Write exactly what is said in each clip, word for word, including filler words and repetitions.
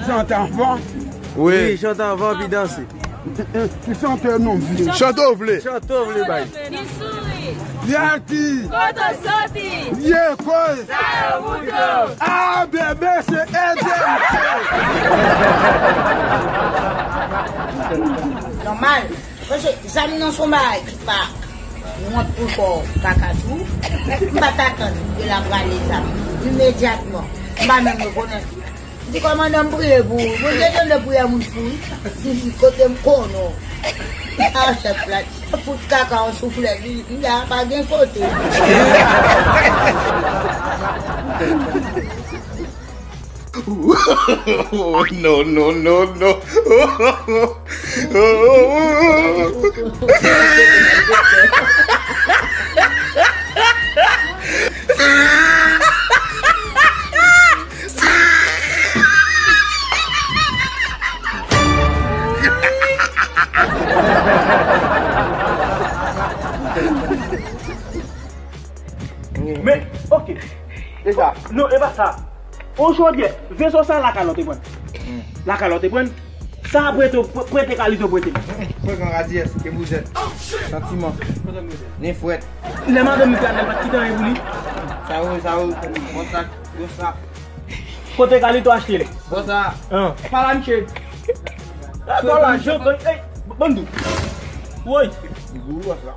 Chante avan. Wi, chante avan, pi danse. Ki chante nou vle? Chante w vle. Chante w vle, bay. Yati. Kote w soti? Ye koy. Sa yo bout yo. A, bebe, se Eden. Nòmal. Paske zam nan se yon bagay ki pa wont pou fè w kaka sou. M pa t atann ke l ap rale zam imedyatman. M pa menm rekonèt li. M di, kòmandan, m priye pou ou. Bondye tande priyè moun fou, wi. Li di, kote m konnen w? A, chèf la, fout kaka yon souflèt, li, li la, pa gen kote. No, no, no, no. Men, ok. E sa? Non, e pa sa. On chodyè, veso sa lakay la w te pran. Lakay la w te pran. Sa prete, prete Kalito prete. Frekan, radiyès, e bouzèt. Santiman. Nen frèt. Lè madanm li te al, pa t kite anyen pou li. Sa yo, sa yo, bon sa, bon sa. Kote Kalito achte l? Bon sa. An. Pala, misye. Pala, jan, ey, bann dou. Woy. Gou, bon sa.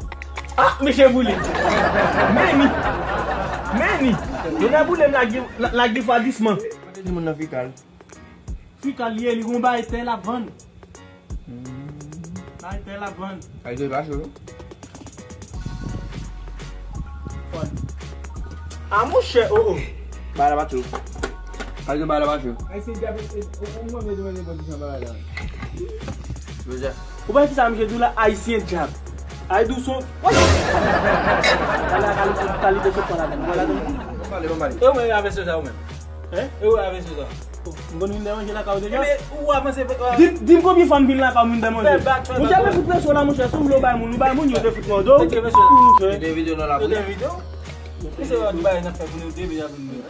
Ah, mesye boule. Meni. Meni. Yo nan boule m lage, la- lage fwadisman. Mwen te di moun nan fikal. Fikal li ye, li gon bay tè l ap vann. Bay tè l ap vann. Ay, de pa cho. Fòn. Ah, monchè, oh, oh. Bay la pa cho. Ay, de bay la pa cho. Ay, se djab, e, e, ou, ou mwen mete mwen repozisyon bagay la. Joseph. Ou pa ki sa misye di w la, ayisyen djab. Ay, douson. Woy! Ala kalite, kalite sot pa ladan. Bon, ladan. Bon, pale, bon, pale. E ou menm avè se sa ou menm? Hein? E ou avè se sa? M konn vin dèmanje lakay ou deja? Ebe, ou avanse, ou Di, di m konbyen fwa m vin lakay ou, m vin dèmanje. Fè bak, fè bak. Monchè, pa fout presyon la, monchè. Si w vle w bay moun, ou bay moun, yo te fout mwen do. Mete presyon. Ou, monchè. Mete videyo nan la. Mete videyo. Misye wè nou bay nan fè pou nou deja pou nou.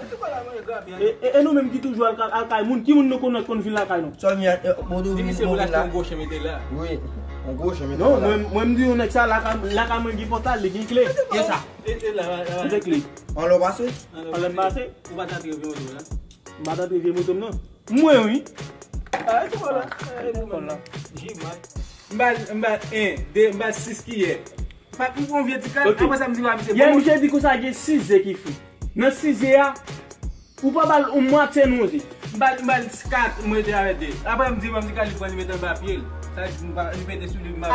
E, e, e nou menm ki toujou al, al kay moun, ki moun nou konn konn vin lakay nou? Sòl mi a, e, bon, di misye pou l achte yon gwo chen mete la. Wi, yon gwo chen mete la. Non, mwen, mwen m di yon nèg sa, lakay, lakay mwen gen pòtal, li gen kle. Ki sa? E, e la, la, la. Li gen kle. Anlè w pase? Anlè m pase? Ou pa t antre vye moto la? M pa t antre vye moto m nan. Mwen, wi. Ah, e kòl la. E kòl la. Jimay. M ba, m ba en, de, m ba sis kiyè. Pa pou yon vye ti kal, apre sa m di pa misye. Yè misye di konsa gen sis ze ki fri. Nan sis ze a, ou pa ba l yon mwatye nan yon ze. M ba, m ba l kat, mwen te avè de. Apre m di, m di kal li pran li mete anba pye l. Sa di m pa, li mete sou li, m pa. Ah!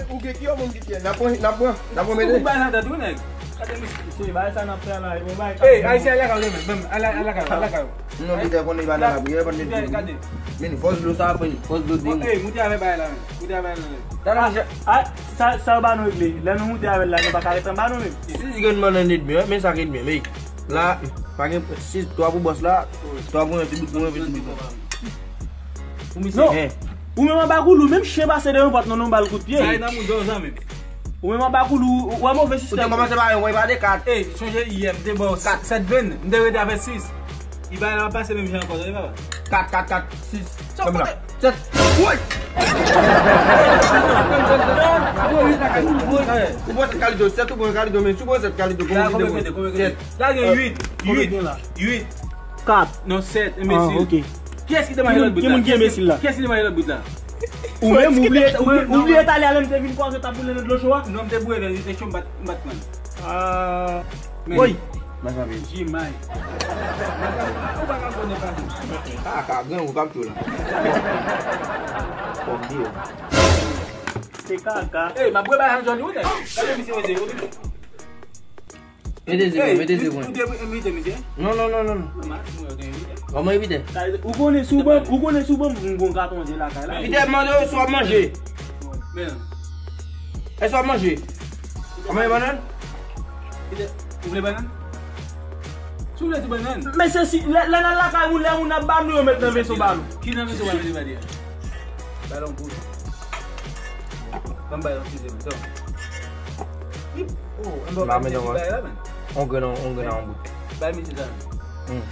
Ou gen ki yon moun ki fè? N ap pran, n ap pran, n ap pran mete. Ou bay nan tèt ou, nèg. Gade misye. Se bagay sa n ap fè la, e bon bagay. Ey, Ayisyen, al lakay ou, men, men, al, al lakay ou, al lakay ou. Non, li te konnen li pa nan lapriyè, pa nan lapriyè. Men fòs dlo sa, fè fòs dlo de. Ey, moute avè bagay la, men. Moute avè bagay la, men. Talè, ah, sa, sa yo ba nou regle. Lè nou moute avè l la, nou pa ka ret anba non, men. Sis grenn bannann edmi, wi, men sa k edmi, men. La, pa gen sis, twa pou bòs la, twa pou mwen, pi bout pou mwen, pi bout pou mwen. Pou misye. Non. Ou menm anba koulou, menm chen pase devan pòt nou, nou ba l kout pye. Sa e nan mouda w zanmi. Ou menm anba koulou, ou wè move sistèm. Ou te kòmanse ba yon, wè, ba de kat. Ey, sonje yè, m te ba w sèt venn, m te rete avè sis. Li pa la pase menm jan ankò, tande papa. Kat, kat, kat, sis. Sa w konn. Sèt. Woy! Ou pran sèt kalite, sèt ou pran kalite, men si w pran sèt kalite, kòman ki te pran? Sèt. La gen uit, uit, uit. Kat. Non, sèt, enbesil. Ah, ok. Kiyès ki te manje lòt bout la? Ki moun ki enbesil la? Kiyès ki te manje lòt bout la? Ou menm, ou bliye, ou bliye talè a lè m te vin kwaze w t ap boule nan dlo cho a? Non, m te boule, li te cho, m pa t, m pa t pran. Ah. Woy. Jimay. Ou pa ka konnen pa. Kaka, gran ou pa m cho la. Fòk di yo. Se kaka. Ey, m ap bwè bagay Johnny, wi, nèg. Gade misye, mesye, wi. Mete ze mwen, mete ze mwen. Ou te envite misye? Non, non, non, non, non. Kòman evite? Ou konnen sou ban, ou konnen sou ban, m gon katon je lakay la. Evite mande w si w ap manje. Men. Èske w ap manje? W ap manje bannann? Ou vle bannann? Si w vle ti bannann. Men se si, lè, lè n al lakay moun, lè moun ap ba nou, yo met nan veso ba nou. Ki nan veso ba nou, li pa di a? Balon pou. Ban m bay yon ti ze mwen, tò. Oh, m pa mete ankò. On grenn, on grenn a on bout. Bay misye sa. Hmm.